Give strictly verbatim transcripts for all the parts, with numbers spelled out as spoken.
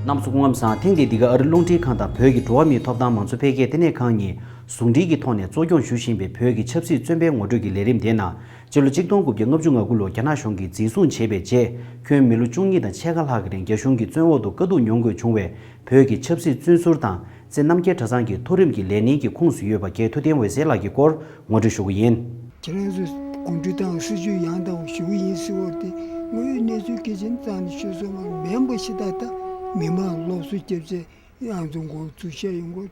རྣམ་པ་ཚོ་སྐུ་ཁམས་བཟང་། ཐེངས་འདིའི་འདི་ག་ཨ་རི་རླུང་འཕྲིན་ཁང་དང་བོད་ཀྱི་འགྲོ་བ་མིའི་ཐོབ་ཐང་མང་གཙོ་འཕེལ་རྒྱས་ལྟེ་གནས་ཁང་གཉིས་ཟུང་འབྲེལ་གྱི་ཐོག་ནས་གཙོ་སྐྱོང་ཞུ་བཞིན་པའི་བོད་ཀྱི་ཆབ་སྲིད་བཙོན་པའི་ངོ་སྤྲོད་ཀྱི་ལས་རིམ་དེའི་ནང་། སྤྱི་ལོ་ཆིག་སྟོང་དགུ་བརྒྱ་ལྔ་བཅུ་ང་དགུ་ལོར་རྒྱ་ནག་གཞུང་གིས་འཛིན་བཟུང་བྱས་པའི་རྗེས། ཁྱོན་མི་ལོ་བཅུ་གཉིས་དང་ཕྱེད་ཀ་ལྷག་གི་རིང་རྒྱ་གཞུང་གི་བཙོན་འོག་ཏུ་དཀའ་སྡུག་མྱོང་དགོས་བྱུང་བའི་བོད་ཀྱི་ཆབ་སྲིད་བཙོན་ཟུར་དང་། རྩེ་རྣམ་རྒྱལ་གྲྭ་ཚང་གི་མཐོ་རིམ་གྱི་ལས་སྣེའི་ཁོངས་སུ་ཡོད་པ་རྒན་ཐུབ་བསྟན་འོད་ཟེར་ལགས་ཀྱི་སྐོར་ངོ་སྤྲོད་ཞུ་གི་ཡིན། ཁྱེད་རང་ཚོས་གོམ་བགྲོད་དང་སྲིད་བྱུས་ཡང་དག་པ་ཞུ་གི་ཡིན་ཟེར་བ་དེ་དངོས་ཡོད་གནས་ཚུལ་གལ་ཆེན་རྩ་ནས་ཤོད་སོང་བ་མིན་པ་ཞིག་ད་ལྟ་མི་མང་སློབ་གསོ་རྒྱབ་བྱས་ང་ཚོ་འགོ་ཚུགས་བཤད་ཡོང་གི་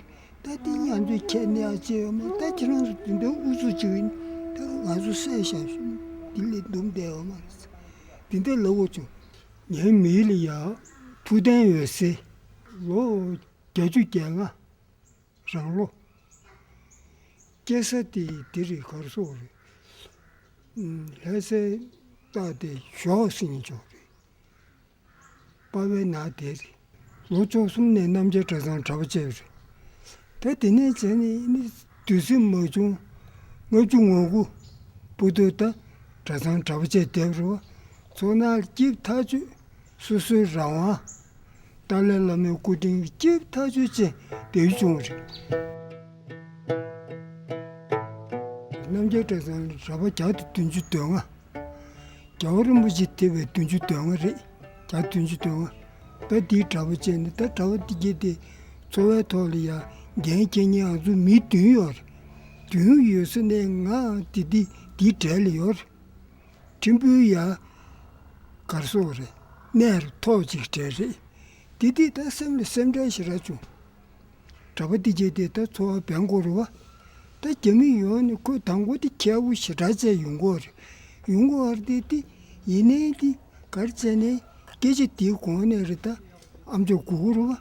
ད་དེ་ང་ཚོས་ཁྱེད་ནས་ཨ་ཅེ་ཡོད་མ་ད་ཁྱེད་རང་ཚོ་དེ་འདྲ་ཨུ་ཚུགས་བྱེད་ཀྱི་ཡིན་ད་ང་ཚོ་བསད་བཞག་ཤོག་དེ་ལས་སྡུག་བསྡད་ཡོད་མ་རེད། དེ་འདྲ་ལབ་དགོས་བྱུང་། ངའི་མིང་ལ་ཡ་ཐུབ་བསྟན་འོད་ཟེར། ལོ་བརྒྱད་ཅུ་གྱ་ལྔ། རང་ལོ། སྐྱེས་ས་དེ་དེ་རེད་གར་སོག་རེད། ལྷ་སའི་རྟགས་དེ་ཞོག་ཟིན་ཆོག་རེད། པ་བའི་ནང་དེ་རེད། ལོ་བཅུ་གསུམ་ནས་རྣམ་རྒྱལ་གྲྭ་ཚང་གྲྭ་པ་བྱས་རེད། ད་དེ་ནས་བྱས་ནས་ནི་དུས་ཚོད་མ་བྱུང་། ལྔ་བཅུ་ང་དགུ་བར་དུ་ད་གྲྭ་ཚང་གྲྭ་པ་བྱས་བསྡད་རེད་བ། ཚོར་སྣང་སྐྱིད་ཐག་ཆོད། སོ་སོའི་རང་དབང་། ཏཱ་ལའི་བླ་མའི་སྐུ་དྲིན་གྱིས་སྐྱིད་ཐག་ཆོད་ཅན་དེ་བྱུང་བ་རེད། རྣམ་རྒྱལ་གྲྭ་ཚང་ལ་གྲྭ་པ་བརྒྱ་དང་བདུན་ཅུ་དོན་ལྔ། རྒྱལ་བ་རིན་པོ་ཆེ་ཐེ་བའི་བདུན་ཅུ་དོན་ལྔ་རེད། བརྒྱ་བདུན་ཅུ་དོན་ལྔ། ད་འདིའི་གྲྭ་པ་བྱས་ནས་ད་གྲྭ་པ་འདི་གྱད་དེ་འཚོ་བའི་ཐོག་ལ་ཡང་འགན་འཁྱེར་མཁན་ང་ཚོ་མི་བདུན་ཡོད་རེད། བདུན་ཡོད་ས་ནས་ང་འདི་འདི་འདིའི་གྲས་ལ་ཡོད་རེད། ཕྲན་བུ་ཡ། གར་སོགས་རེད། གནས་རུ་ཐོག་ཅིག་གྲས་རེད། དེ་དུས་ད་སེམས་ལ་སེམས་ཁྲལ་ཞེ་དྲག་བྱུང་། གྲྭ་པ་འདི་གྱད་དེ་ད་འཚོ་བ་འབེན་དགོས་རེད་བ། ད་རྒྱ་མི་ཡོང་ནས་ཁོས་དང་པོ་དེ་ཁྱད་པར་ཞེ་དྲག་བྱས་ཡོང་གི་རེད། ཡོང་གི་རེད་དེ་དེ་ཡིན་ནའི་དེ་གར་བྱས་ནས་སྐད་ཆ་དེའི་གོང་ནས་རེད་ད་ཨམ་ཅོག་སྒུག་གི་རེད་བ།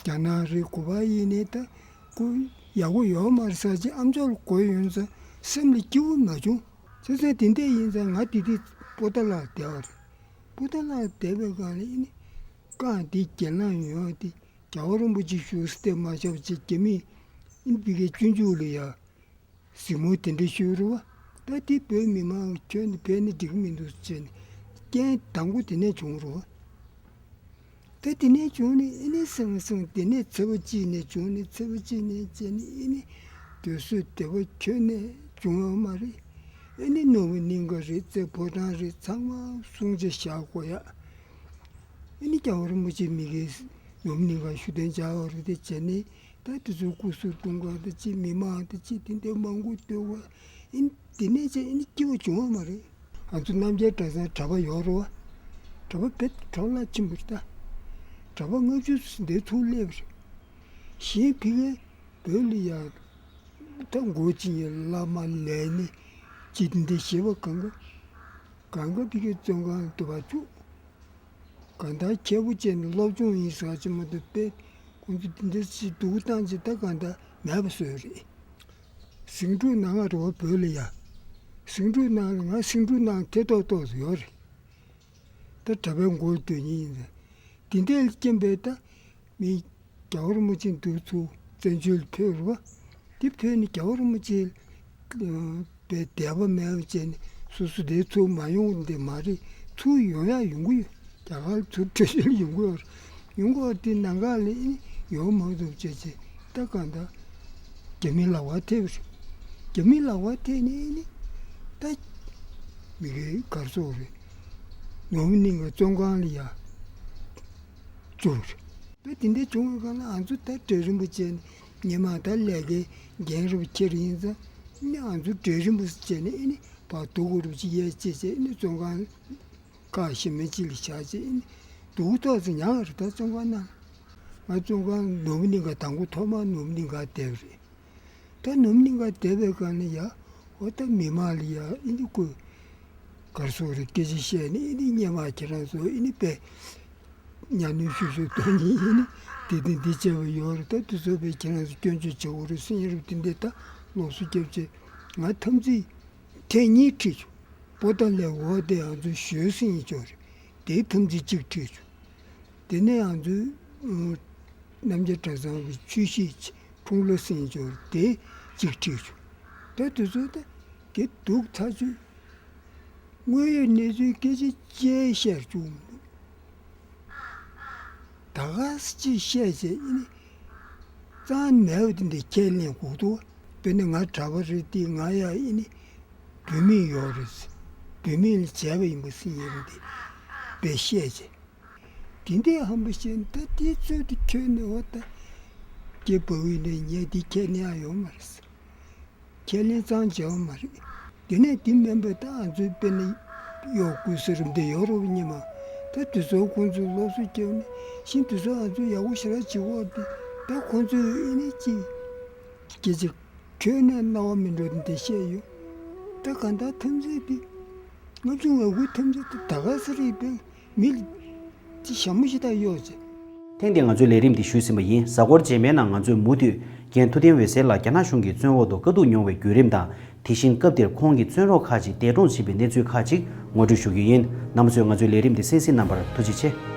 རྒྱ་ནག་རེད་ག་པར་ཡིན་ནའི་ད་ཁོ་ཡག་པོ་ཡོད་མ་རེད་ཟེར་བྱས་ཨམ་ཅོག་ལ་གོ་ཡོང་ཙང་སེམས་ལ་སྐྱིད་པོ་མ་བྱུང་། བྱས་ཙང་དེ་འདྲ་ཡིན་ཙང་ང་དེ་དུས་པོ་ཏཱ་ལར་བསྡད་པ་རེད། པོ་ཏཱ་ལར་བསྡད་པའི་སྒང་ལ་ཨེ་ནི་རྐང་དེ་གྱེན་ལངས་ཡོང་དེ་རྒྱལ་བ་རིན་པོ་ཆེ་བཞུགས་ས་དེ་མ་ཆགས་པ་བྱས་རྒྱ་མིས་ཨེ་ནི་ཕ་གིའི་སྤྱོད་འཇུག་ལ་ཡ་གཟིགས་མོ་དེ་འདྲ་ཞུས་རེད་བ། ད་དེ་བོད་མི་མང་ཁྱོན་ནས་ཕན་ནི་འགྲིག་གི་མི་འདུག་ཟེར་ནས་རྐྱེན་དང་པོ་དེ་ནས་བྱུང་རེད་བ། ད་དེ་ནས་བྱུང་ནས་ཨེ་ནི་སང་སང་དེ་ནས་ཚེས་པ་གཅིག་ནས་བྱུང་ནས་ཚེས་པ་གཅིག་ནས་བྱས་ནས་ཨེ་ནི་དུས་ཚོད་དེ་བ་ཁྱོན་ནས་བྱུང་ཡོད་མ་རེད། ཨེ་ནི་ནོར་བུ་གླིང་ག་རེད་རྩེ་ཕོ་བྲང་རེད་ཚང་མ་སྲུང་བྱ་བཞག་དགོས་ཡ། ཨེ་ནི་རྒྱལ་བ་རིན་པོ་ཆེ་མི་གིས་ནོར་བུ་གླིང་ག་ཞུ་དོན་བྱ་བ་རེད་དེ་བྱས་ནས་ད་དེ་ཚོའི་སྐུ་གཟུགས་གཏོང་ག་དེ་ཅི་མི་མང་དེ་ཅི་དེ་འདྲ་མང་པོ་སྡོད་དགོས་ཨེ་ནི་དེ་ནས་བྱས་ཨེ་ནི་སྐྱིད་པོ་བྱུང་བ་མ་རེད། ང་ཚོ་རྣམ་རྒྱལ་གྲྭ་ཚང་གྲྭ་པ་ཡོད་རེད་བ། གྲྭ་པ་བེད་གྲོགས་ལ་ཆེན་པོ་རེད་ད། གྲྭ་པ་ལྔ་བཅུ་འདི་ཚུར་སླེབས་རེད། གཞན་ཕ་གིའི་བོད་ལ་ཡ་ད་འགོ་ཅི་ཡིན་བླ་མ་ལས་ནི་ཅི་འདི་ཞེས་པ་གང་ག་གང་ག་ཕ་གིའི་བཙོན་ཁང་དུ་བ་བཅུག་གང་ལྟར་ཁྱད་པོ་ཅན་སློབ་སྦྱོང་ཡིན་ཟེར་གྱི་མ་གཏོགས་དཔེ་ཁོང་ཚོ་འདི་འདྲ་ཞིག་སྡུག་བཏང་ཅིག་ད་གང་ལྟར་མེད་པ་བཟོས་རེད། ཟིང་འཁྲུག་ནང་ང་རེད་བ་བོད་ལ་ཡ། ཟིང་འཁྲུག་ནང་ལ་ང་ཟིང་འཁྲུག་ནང་ཐེ་ཏོག་ཏོག་ཡོད་རེད། ད་གྲྭ་པའི་མགོ་སྡོད་ཉིན་ཡིན་ཟེར། དེ་འདྲའི་རྐྱེན་པས་ད་མི་རྒྱལ་བ་རིན་པོ་ཆེ་འདུག་ཚུར་བཙན་བྱོལ་ཕེབས་རེད་བ། དེ་ཕེབས་ནས་རྒྱལ་བ་རིན་པོ་ཆེ་པའི་དད་པ་མེད་པ་བྱས་ནས་སོ་སོ་དེ་ཚུར་མ་ཡོང་འདི་མ་རེད་ཚུར་ཡོང་ཡ་ཡོང་གི་ཡོད། རྒྱ་གར་ཚུར་བྲོས་བྱོལ་ཡོང་གི་ཡོད་རེད། ཡོང་གི་ཡོད་དེ་ནང་ག་ལ་ཨེ་ནི་ཡོང་མ་ཐུབ་བྱས་བྱས་ད་གང་ལྟར་རྒྱ་མི་ལག་པར་ཐེབས་རེད། རྒྱ་མི་ལག་པར་ཐེབས་ནས་ཨེ་ནི་ད་མི་གའི་གར་སོགས་རེད། ནོར་བུ་གླིང་ག་བཙོན་ཁང་ལ་ཡ་བཅུག་རེད། ད་དེ་འདྲ་བྱུང་བའི་སྒང་ལ་ང་ཚོ་ད་གྲལ་རིམ་པ་བྱས་ནས་ཉི་མ་ད་ལས་ཀའི་འགན་རུ་ཁྱེར་ཡིན་ཙང་ཨེ་ནི་ང་ཚོ་གྲལ་རིམ་པ་བྱས་ནས་ཨེ་ནི་བར་དོ་གུ་རུ་ཅིག་ཡས་བྱས་བྱས་ཨེ་ནི་བཙོན་ཁང་ཁག་ཞེ་མི་གཅིག་ལ་བཞག་བྱས་ཨེ་ནི་སྡུག་ཐོག་ཙམ་མྱངས་རེད། ད་བཙོན་ཁང་ནང་ང་བཙོན་ཁང་ནོར་བུ་གླིང་ག་དང་པོ་ཐོག་མར་ནོར་བུ་གླིང་ག་བསྡད་པ་རེད། ད་ནོར་བུ་གླིང་ག་བསྡད་པའི་སྒང་ནས་ཡ་འོ་ད་མི་མང་ལ་ཡ་ཨེ་ནི་ཁོས་གར་སོགས་རེ་སྐད་ཆ་བཤད་ནས་ཨེ་ནི་སྔོན་མ་ཁྱེད་རང་ཚོ་ཨེ་ནི་དཔེ་གཉའ་གནོན་ཤུགས་ཤུགས་གཏོང་མཁན་ཨེ་ནི་དེ་དེ་འདི་བྱས་པ་ཡོད་རེད། ད་དེ་ཚོ་དཔེ་ཁྱེད་རང་ཚོ་སྐྱོན་བརྗོད་བྱེད་དགོས་རེད་ཟེར་མཁན་རེད། དེ་འདྲས་ད་ལོགས་སུ་རྒྱབ་བྱས་ང་འཐབ་འཛིང་ཐེངས་གཉིས་ཁྲིད་བྱུང་། པོ་ཏཱ་ལའི་འོག་དེ་ང་ཚོའི་ཞོལ་ཟེར་མཁན་ཅིག་ཡོད་རེད། དེའི་འཐབ་འཛིང་གཅིག་ཁྲིད་བྱུང་། དེ་ནས་ང་ཚོའི་རྣམ་རྒྱལ་གྲྭ་ཚང་གི་ཆོས་གཞིས་འཁྲུངས་ལྷ་ཟེར་མཁན་ཅིག་ཡོད་རེད། དེ་གཅིག་ཁྲིད་བྱུང་། ད་དེ་ཚོ་ད་དེ་སྡུག་ཚ་ཚོད་དངོས་ཡོད་གནས་ཚུལ་སྐད་ཆ་ཅིག་བཤད་བཅུག་མི་འདུག་ད་ག་སེ་ཅིག་བཤད་བྱས་ཨེ་ནི། གཙང་མ་མེད་པ་དེ་འདྲ་ཁས་ལེན་དགོས་འདུག་དཔེར་ན་ང་གྲྭ་པ་རེད་དེ། ང་ཡང་ཨེ་ནི་བུད་མེད་ཡོད་རེད། བུད་མེད་ལ་བྱས་པ་ཡིན་པ་སྲིད་ཡིན་རུང་དེ་དཔེ་བཤད་བྱས། དེ་འདྲའི་ཧམ་པ་བཤད་ན་ད་དེའི་ཚོད་དུ་ཁྱོན་ནས་འོ་ད་སྐྱེ་བ་བུད་ནས་ཉལ་དེ་ཁས་ལེན་ཡང་ཡོད་མ་རེད། ཁས་ལེན་གཙང་བྱས་པ་མ་རེད། དེ་ནས་དེ་མིན་པ་ད་ང་ཚོའི་དཔེར་ན་གཡོག་སྐུ་སྲས་རུ་འདི་ཡོད་རོགས་ཉི་མ། ད་དེ་ཚོ་ཁོང་ཚོས་སློབ་གསོ་བསྐྱལ་ནས་ཤིང་དེ་ཚོ་ང་ཚོས་ཡག་པོ་ཞེ་དྲག་བྱེད་དགོས་ཏེ། ད་ཁོང་ཚོས་ཨེ་ནི་ཅི་སྐད་ཆ་ཁྱོན་ནས་རྣ་བ་མི་འགྲོ་དེ་འདྲ་བཤད་ཡོད། ད་གང་ལྟར་ཐམས་ཅད་དེ་ལྔ་བཅུ་ང་དགུའི་ཐམས་ཅད་དེ་ད་ག་སེ་རེད་པས། མི་ལ་ཅི་ཞྭ་མོ་ཞིག་ད་གཡོག་བྱས། ཐེངས་འདིའི་ང་ཚོའི་ལས་རིམ་འདི་ཞུས་ཟིན་པ་ཡིན། གཟའ་འཁོར་རྗེས་མའི་ནང་ང་ཚོས་མུ་མཐུད་རྒན་ཐུབ་བསྟན་འོད་ཟེར་ལགས་རྒྱ་ནག་གཞུང་གི་བཙོན་འོག་ཏུ་དཀའ་སྡུག་མྱོང་བའི་བརྒྱུད་རིམ་དང་། དེ་བཞིན་སྐབས་དེར་ཁོང་གི་བཙོན་རོགས་ཁག་ཅིག་འདས་གྲོངས་ཕྱིན་པའི་གནས་ཚུལ་ཁག་ཅིག་ངོ་སྤྲོད་ཞུ་རྒྱུ་ཡིན། རྣམ་པ་ཚོས་ང་ཚོའི་ལས་རིམ་འདི་གསན་གཟིགས་གནང་བར་ཐུགས་རྗེ་ཆེ།